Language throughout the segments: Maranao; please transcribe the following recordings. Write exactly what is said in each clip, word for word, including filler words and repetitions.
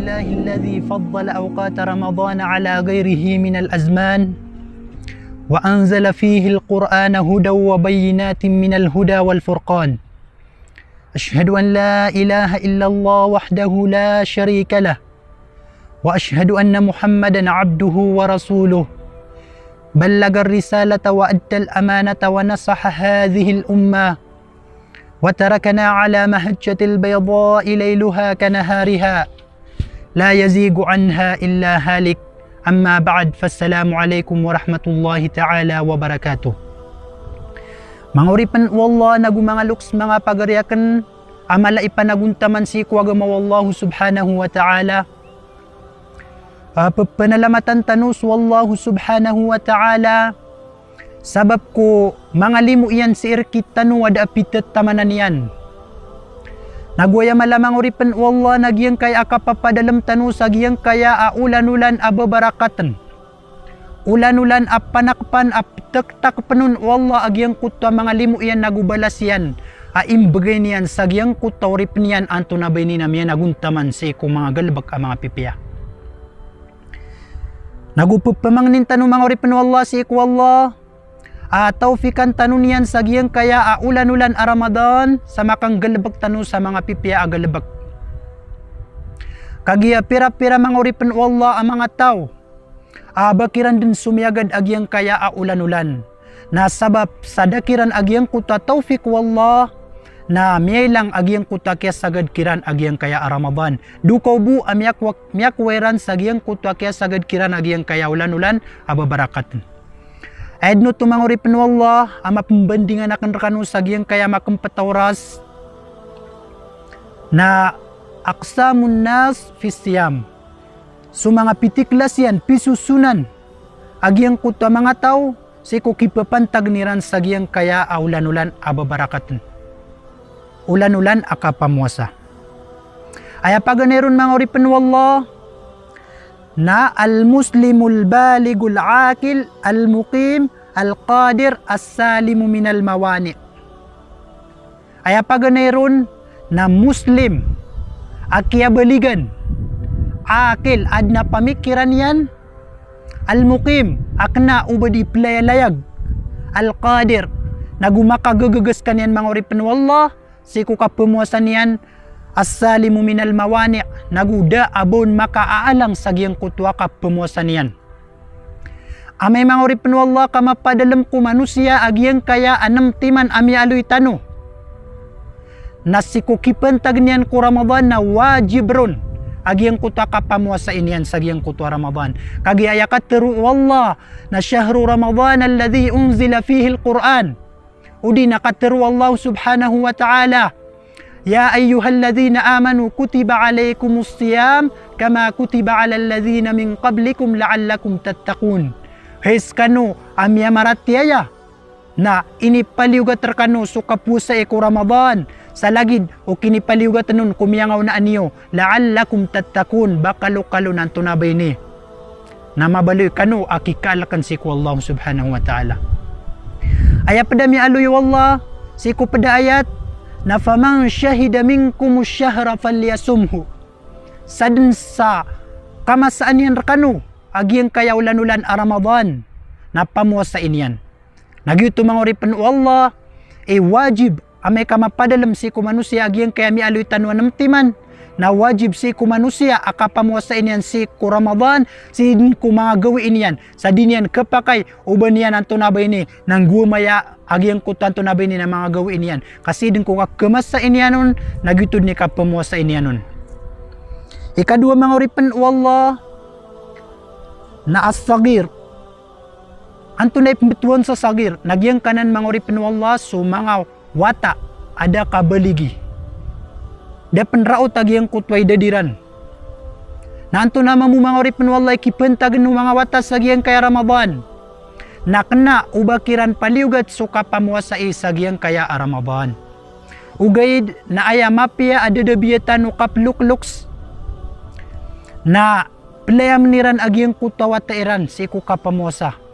لله الذي فضل أوقات رمضان على غيره من الأزمان، وأنزل فيه القرآن هدى وبينات من الهدى والفرقان. أشهد أن لا إله إلا الله وحده لا شريك له، وأشهد أن محمدا عبده ورسوله، بلغ الرسالة وأدى الأمانة ونصح هذه الأمة، وتركنا على محجة البيضاء ليلها كنهارها، لا يزيغ عنها إلا هالك. أما بعد، فالسلام عليكم ورحمة الله تعالى وبركاته. Manga oripen o Allah, nago manga loks, manga pagari aken, a mala i panagontaman sii ko agama o Allah subhanahu wa ta'ala. A, pepenalamatan tano so Allah subhanahu wa ta'ala sabap ko manga limo iyan sii rektano a da a pitetamanan iyan. Nago aya mala, manga oripen o Allah, na giyangkaya a kapapadalem tano sa giyangkaya a olan-olan a babarakaten. Olan-olan a panakpan a petektakepen on o Allah a giyangkoto a manga limo iyan nago balas iyan a imbegay niyan sa giyangkoto a oripen iyan antonaa ba ini na miyanagontaman sii ko manga galebek a manga pipiya. Nago pepemangnin tano, manga oripen o Allah, sii ko Allah a tawfikan tano niyan sa giyangkaya a olan-olan a Ramadan sa makanggalebek tano sa manga pipiya a galebek. Kagiya pira-pira, manga oripen o Allah, a manga taw a ba kiran den somiyagad a giyangkaya a olan-olan. Na sabap sa da kiran a giyangkoto a tawfik o Allah, na miyailang a giyangkoto a kiyasagad kiran a giyangkaya a Ramadan. Dokaw bo a miyakowa, miyakowa iran sa giyangkoto a kiyasagad kiran a giyangkaya a olan-olan a babarakaten. Aya den oto, manga oripen o Allah, a mapembandingan aken rekano sa giyangkaya a makempet a oras na aqsamun nas fi siyam. So manga pitiklas iyan, pisosonan a giyangkoto a manga taw sii ko kipepantag iran sa giyangkaya a olan-olan a babarakaten. Olan-olan a kapamowasa. Aya paganay ron, manga oripen o Allah, na al-muslimul balighul aqil al-muqim al-qadir as-salimu minal mawani. Aya paganay ron na Muslim a kiyabaligan, aqil, aden a pamikiran iyan, al-muqim, a kena o ba di pelayalayag, al-qadir, nago makagaga sekaniyan, manga oripen o Allah, sii ko kapemowasa niyan, as-salimu minal mawani, nago da a ba on makaaalang sa giyangkoto a kapemowasa niyan. Amay, manga oripen o Allah, ka mapadalem ko manosiya a giyangkaya a nem timan a miyaaloy tano na sii ko kipantag iyan ko Ramadan na wajib ron a giyangkoto a kapamowasai niyan sa giyangkoto a Ramadan. Kagiya aya katero o Allah na shahru Ramadan alladhi unzila fihil Qur'an. Odi na katero o Allah subhanahu wa ta'ala, "Ya ayyuhalladhina amanu kutiba alaykumus siyam kama kutiba alal ladhina min qablikum la'allakum tattaqun." Hay sekano a miyamaratiyaya, na inipaliyogat rekano so kapowasai ko Ramadan sa lagid o kinipaliyogaten on ko miyangaonaan iyo, la'allakum tattaqun, ba kalokalo na antonaa ba ini na mabaloy kano a kikaaleken sii ko Allah subhanahu wa ta'ala. Aya ped a miyaaloy o Allah sii ko ped a ayat na, "Faman shahida minkumush shahra falyasumhu." Sa den sa kamasaan iyan rekano a giyangkaya a olan-olan a Ramadan na pamowasai niyan. Na giyoto, manga oripen o Allah, i wajib amay ka mapadalem sii ko manosiya a giyangkaya miyaaloy tano a nem timan, na wajib sii ko manosiya a kapamowasai niyan sii ko Ramadan, sii den ko manga gawii niyan, sa di niyan kepakay o ba niyan antonaa ba ini na nggowamaya a giyangkoto antonaa ba ini na manga gawii niyan, ka sii den ko kakemasai niyan on, na giyoto den i kapamowasai niyan on. Ikadowa, manga oripen o Allah, na as-saghir. Antonaa i pembetowan sa saghir? Na giyangkanan, manga oripen o Allah, so manga wata a da kabaligi. Da pen raot a giyangkoto a idad iran. Na antonaa mambo, manga oripen o Allah, i kipentagen o manga wata sa giyangkaya Ramadan? Na kena o ba kiran paliyogat so kapamowasai sa giyangkaya a Ramadan. Ogaid na aya mapiya a dadabiatan o kapelokloks na pelayamen iran a giyangkoto a wata iran sii ko kapamowasa.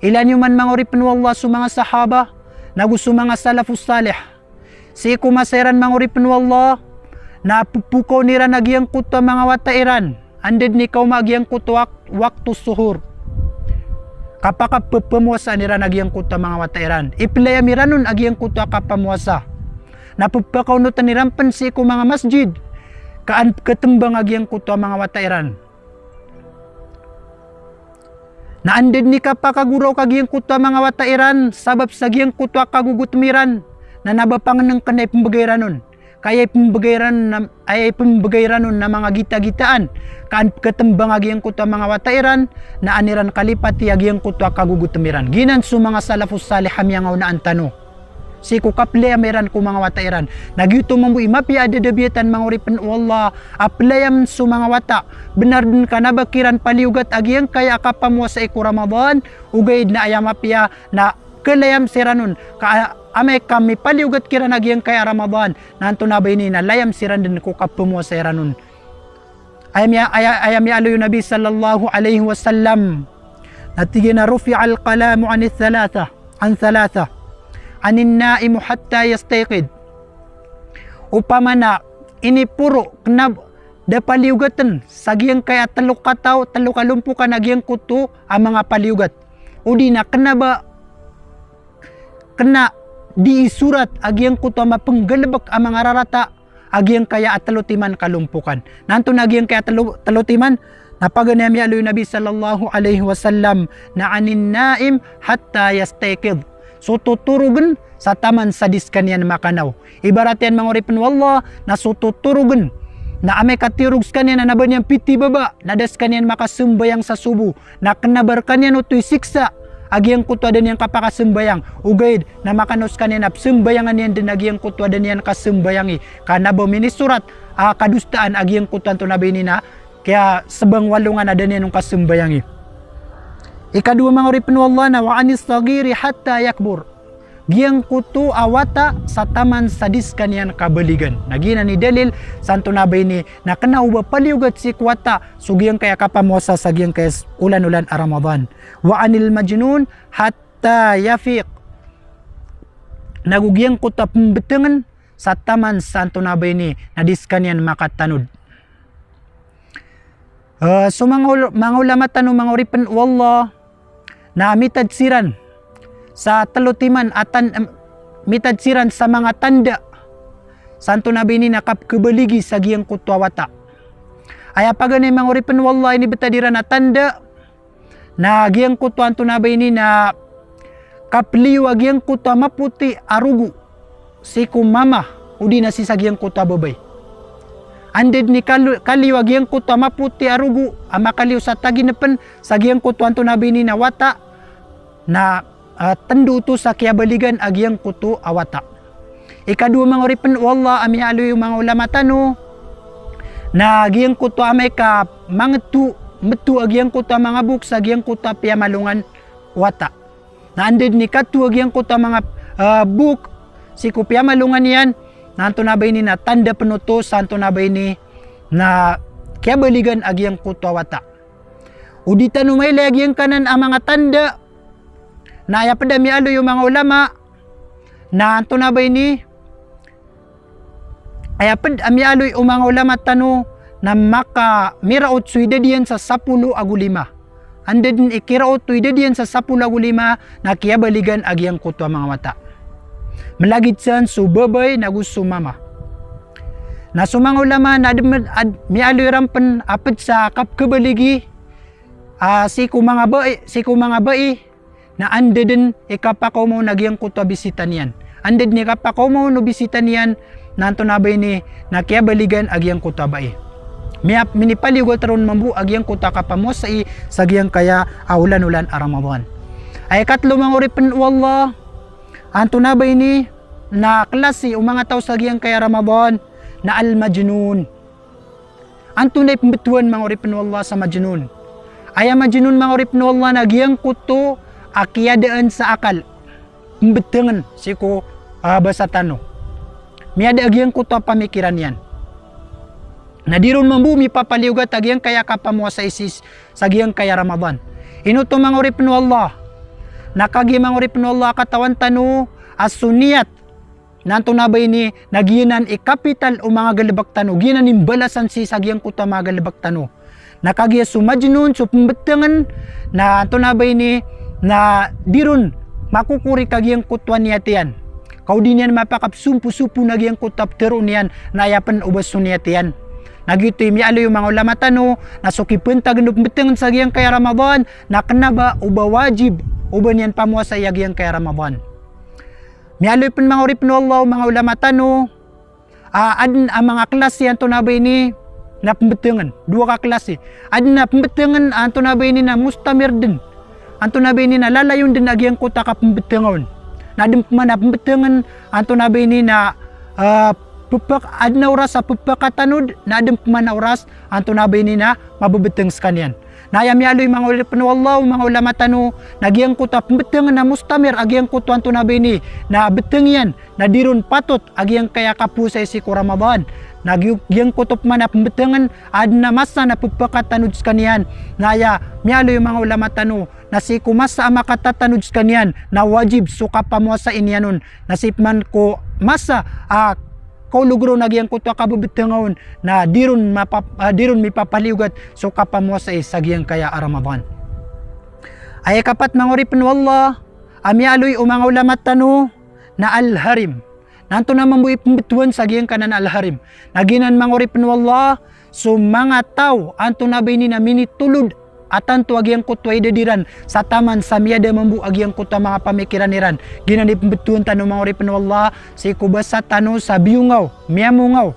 Ilaya niyo man, manga oripen o Allah, so manga sahaba nago so manga salafus salih. Sii ko masa iran, manga oripen o Allah, na pphakaon iran a giyangkoto a manga wata iran. Anda dn i kaoma a giyangkoto a wak-, wakto suhur. Kapakapphowasaan iran a giyangkoto a manga wata iran. Iplayam iran on a giyangkoto a kapamowasa. Na pphakaonotn iran pn sii ko manga masjid. Ka an pkhatmbang a giyangkoto a manga wata iran. Na anda dn i kapakagoraok a giyangkoto a manga wata iran, sabap sa giyangkoto a kagogotm iran, na kna ba pangnngkn a ipmbgay iran on. Ka aya ipmbgay iran na, aya ipmbgay iran on na manga gitagitaan, ka an pkhatmbang a giyangkoto a manga wata iran, na an iran kalipati a giyangkoto a kagogotm iran. Giyanan so manga salafus salih a miyangaonaan tano. Sii ko kaplayam iran ko manga wata iran. Na giyoto mambo i mapiya a dadabiyatan manga oripn o Allah, a playam so manga wata. Bnar dn ka kna ba kiran paliyogat a giyangkaya a kapamowasai ko Ramadan, ogaid na aya mapiya na khalayam siran on, ka amay ka mipaliyogat kiran a giyangkaya a Ramadan, na antonaa ba ini na layam siran dn ko kapamowasa iran on. Aya miya-, aya, aya miyaaloy o Nabi sallallahu alaihi wasallam. Na tig iyan a, "Rufi'al qalamu anis thalatha, an thalatha. Anin naimi hatta yastayqidh." Opama na iniporo, kna da paliyogatn sa giyangkaya tlo kataw, tlo kalompokan a giyangkoto a manga paliyogat. Odi na kna ba, kna di isorat a giyangkoto a mapnggalbk a manga rarata a giyangkaya a tlo timan kalompokan. Na antonaa giyangkaya a tlo, tlo timan? Na paganay a miyaaloy o Nabi sallallahu alaihi wasallam na, "Anin naim hatta yastayqidh." So totorogn sa taman sa di skaniyan makanaw. Ibarat iyan manga oripn o Allah, na so totorogn na amay ka tiyorog skaniyan na kna ba niyan pitibaba, na da skaniyan makasambayang sa sobo. Na kna ba rkaniyan oto i siksa a giyangkoto a da niyan kapakasambayang. Ogaid na makanaw skaniyan a psambayangan iyan dn a giyangkoto a da niyan kasambayangi. Ka kna ba minisorat a kadosaan a giyangkoto antonaa ba ini na kiyasbang o alongan a da niyan on kasambayangi. Ikadowa manga oripn o Allah na, "Wa anis saghiri hatta yakbur." Giyangkoto a wata sa taman sa di skaniyan kabaligan. Na giyanan i dalil sa antonaa ba ini na kna o ba paliyogat sii ko wata so giyangkaya kapamowasa sa giyangkaya s-, olan-olan a Ramadan. "Wa anil majnun hatta yafiq." Nago giyangkoto a pmbtngn sa taman sa antonaa ba ini na di skaniyan makatanod. Eh, so manga ul-, manga ulama tano manga oripn o Allah, na mitad siran sa tlo timan a tan-, em, mitad siran sa manga tanda sa antonaa ba ini na kapkhabaligi sa giyangkoto a wata. Aya paganay manga oripn o Allah, inibtad iran a tanda na giyangkoto antonaa ba ini na kapliyo a giyangkoto a mapoti a rogo sii ko mama, odi na sii sa giyangkoto a babay. Anda dn i kal-, kaliyo a giyangkoto a mapoti a rogo a makaliyo sa taginpn sa giyangkoto antonaa ba ini na wata, na, ah, tndo oto sa kiyabaligan a giyangkoto a wata. Ikadowa manga oripn o Allah a miyaaloy o manga ulama tano, na giyangkoto amay ka mangto, mto a giyangkoto a manga bok sa giyangkoto a piyamalongan wata. Na anda dn i kato a giyangkoto a manga, ah, bok sii ko piyamalongan iyan, na antonaa ba ini na tanda pn oto sa antonaa ba ini na kiyabaligan a giyangkoto a wata. O di tano mailay a giyangkanan a manga tanda, na aya pd a miyaaloy o manga ulama, na antonaa ba ini, aya pd a miyaaloy o manga ulama tano na maka miraot so idad iyan sa sapolo ago lima. Anda dn i kiraot o idad iyan sa sapolo ago lima na kiyabaligan a giyangkoto a manga wata. Mlagid san so babay nago so mama. Na so manga ulama na adn, ad-, miyaaloy iran pn a pd sa kapkhabaligi, ah, sii ko manga bai, sii ko manga bai, na anda dn i kapakaoma on a giyangkoto a bisita niyan. Anda dn i kapakaoma on o bisita niyan, na antonaa ba ini na kiyabaligan a giyangkoto a bai. Miya-, minipaliyogat ron mambo a giyangkoto a kapamowasai sa giyangkaya a olan-olan a Ramadan. Aya katlo manga oripn o Allah, antonaa ba ini na klasi o manga taw sa giyangkaya Ramadan na al-majnun. Antonaa i pmbtowan manga oripn o Allah sa majnun? Aya majnun manga oripn o Allah na giyangkoto a kiyadaan sa akal. Pmbtngn sii ko, ah, basa tano. Miyada a giyangkoto a pamikiran iyan. Na di ron mambo mipapaliyogat a giyangkaya kapamowasai sii sa giyangkaya Ramadan. Ino oto manga oripn o Allah? Na kagiya manga oripn o Allah a katawan tano a so niyat Na antonaa ba ini, na giyanan i kapital o manga galebek tano, giyanan i mbalasan sii sa giyangkoto a manga galebek tano. Na kagiya so majnun, so pembetengn, na antonaa ba ini, na di ron makokorik a giyangkoto a niyat iyan. Ka o di niyan mapakapesomposopo na giyangkoto a petero iyan, na aya pen o ba so niyat iyan. Na giyoto i miyaaloy o manga ulama tano, na so kipentagn o pembetengn sa giyangkaya Ramadan, na kena ba o ba wajib o ba niyan pamowasai a giyangkaya Ramadan. Miyaaloy pen, manga oripen o Allah, o manga ulama tano, a, aden a manga klasi antonaa ba ini na pembetengn, dowa ka klasi. Aden a pembetengn antonaa ba ini na mustamir den. Antonaa ba ini na lalayon den a giyangkoto a kapembetengn on. Na aden peman a pembetengn antonaa ba ini na, a, pepek-, aden a oras a pepakatanod, na aden peman a oras antonaa ba ini na mabebeteng sekaniyan. Na aya miyaaloy, manga oripen o Allah, o manga ulama tano, na giyangkoto a pembetengn a mustamir a giyangkoto antonaa ba ini na beteng iyan, na di ron patot a giyangkaya kapowasai sii ko Ramadan. Na giyo-, giyangkoto peman a pembetengn, aden a masa na pepakatanod sekaniyan. Na aya miyaaloy o manga ulama tano, na sii ko masa a makatatanod sekaniyan, na wajib so kapamowasai niyan on. Na sii peman ko masa a kaolog ron a giyangkoto a kabebeteng on, na di ron mapa-, a, di ron mipapaliyogat so kapamowasai sa giyangkaya a Ramadan. Aya ikapat, manga oripen o Allah, a miyaaloy o manga ulama tano, na al-harim. Na antonaa mambo i pembetowan sa giyangkanan a al-harim? Na giyanan, manga oripen o Allah, so manga taw antonaa ba ini na minitolod a tanto a giyangkoto a idad iran sa taman sa miyada mambo a giyangkoto a manga pamikiran iran. Giyanan i pembetowan tano, manga oripen o Allah, sii ko basa tano sa biyongaw, miyamongaw.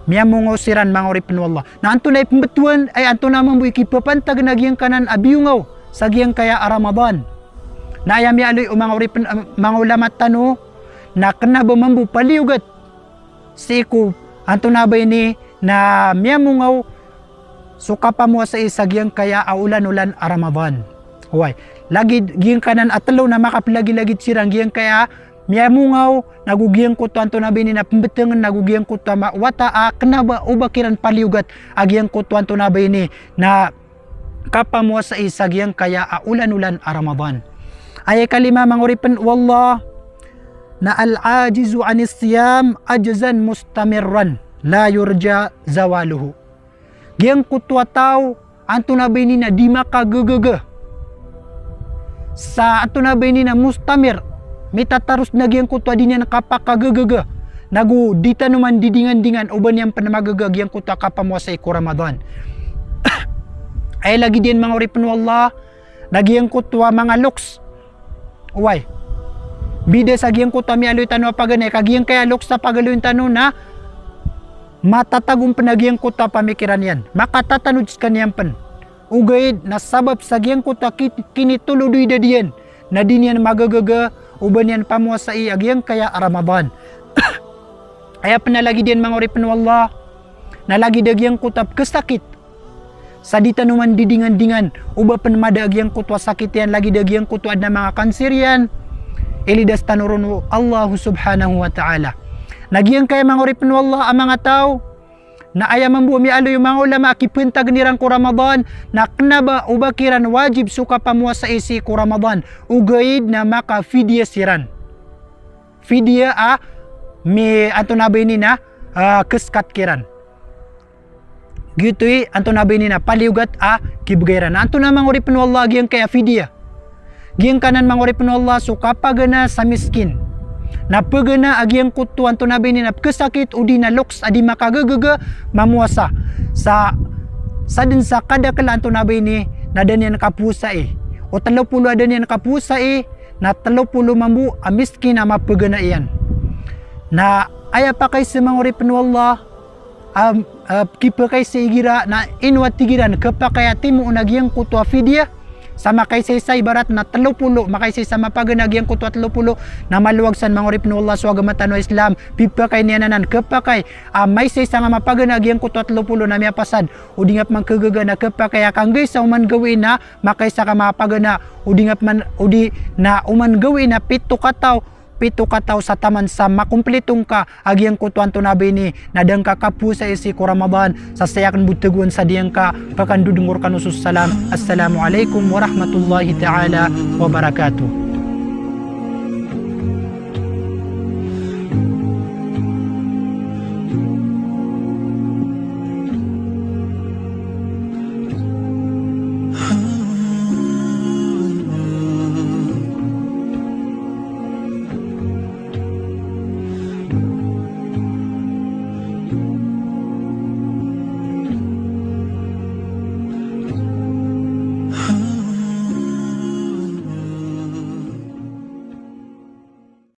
Miyamongaw siran, manga oripen o Allah. Na antonaa i pembetowan, ay antonaa mambo i kipapantag a giyangkanan a biyongaw sa giyangkaya a Ramadan? Na aya miyaaloy o manga oripen, a, manga ulama tano, na kena ba mambo paliyogat sii ko antonaa ba ini na miyamongaw so kapamowasai sa giyangkaya a olan-olan a Ramadan. Oway, lagid giyangkanan a telo na makapelagilagid siran, giyangkaya miyamongaw, nago giyangkoto antonaa ba ini na pembetengn, nago giyangkoto a ma-, wata a kena ba o ba kiran paliyogat a giyangkoto antonaa ba ini na kapamowasai sa giyangkaya a olan-olan a Ramadan. Aya ikalima, manga oripen o Allah, na al-ajizu anis siyam ajzan mustamirran la yurja zawaluhu. Giyangkoto a taw antonaa ba ini na di makagagaga sa antonaa ba ini na mustamir, mitataros na giyangkoto a di niyan kapakagagaga, nago di tano man didingandingan o ba niyan pen magaga giyangkoto a kapamowasai ko Ramadan. Aya lagid iyan, manga oripen o Allah, na giyangkoto a manga loks. Oway. Bida sa giyangkoto a miyaaloy tano a paganay, ka giyangkaya loks a pagaloyn tano na matatagom pen a giyangkoto a pamikiran iyan. Makatatanod sekaniyan pen. Ogaid na sabap sa giyangkoto a ki-, kinitolod o idad iyan, na di niyan magagaga o ba niyan pamowasai a giyangkaya a Ramadan. Aya pen a lagid iyan, manga oripen o Allah, na lagid a giyangkoto a pekesakit sa di tano man didingandingan o ba pen mada a giyangkoto a sakit iyan, lagid a giyangkoto a aden a manga kanser iyan, ilidas tano ron o Allah subhanahu wa ta'ala. Na giyangkaya, manga oripen o Allah, a manga taw, na aya mambo a miyaaloy o manga ulama a kipentagn iran ko Ramadan, na kena ba o ba kiran wajib so kapamowasai sii ko Ramadan, ogaid na makafidya siran. Fidya a mi-, antonaa ba ini na, a, kesekat kiran. Giyoto i antonaa ba ini na paliyogat a kibegay iran. Antonaa, manga oripen o Allah, a giyangkaya fidya? Giyangkanan, manga oripen o Allah, so kapagana sa miskin. Na pagana a giyangkoto antonaa ba ini na pekesakit odi na loks a di makagagaga mamowasa. Sa, sa den sa kadakel antonaa ba ini na da niyan kapowasai. O telo polo a da niyan kapowasai, na telo polo mambo a miskin a mapagana iyan. Na aya pakaiza, manga oripen o Allah, a, a, kipakaiza igira na ino a tig iran kepakay a timoon a giyangkoto a fidya. Sa makaisaisa, ibarat na telo polo, makaisaisa mapagana a giyangkoto a telo polo, na malowag san, manga oripen o Allah, so agama tano a Islam, pipakay niyan anan kepakay a maisaisa nga mapagana a giyangkoto a telo polo na miyapasad, odi nga peman kagaga na kepakay a kanggay sa oman gawii na makaisa ka mapagana, odi nga peman, odi na oman gawii na pito kataw, pito kataw sa taman sa makomplito ngka a giyangkoto antonaa ba ini na da ngka kapowasai sii ko Ramadan. Sa saya aken bo tegoan sa diyangka, pakandodengor kano so salam. Assalamu alaikum warahmatullahi ta'ala wabarakatuh.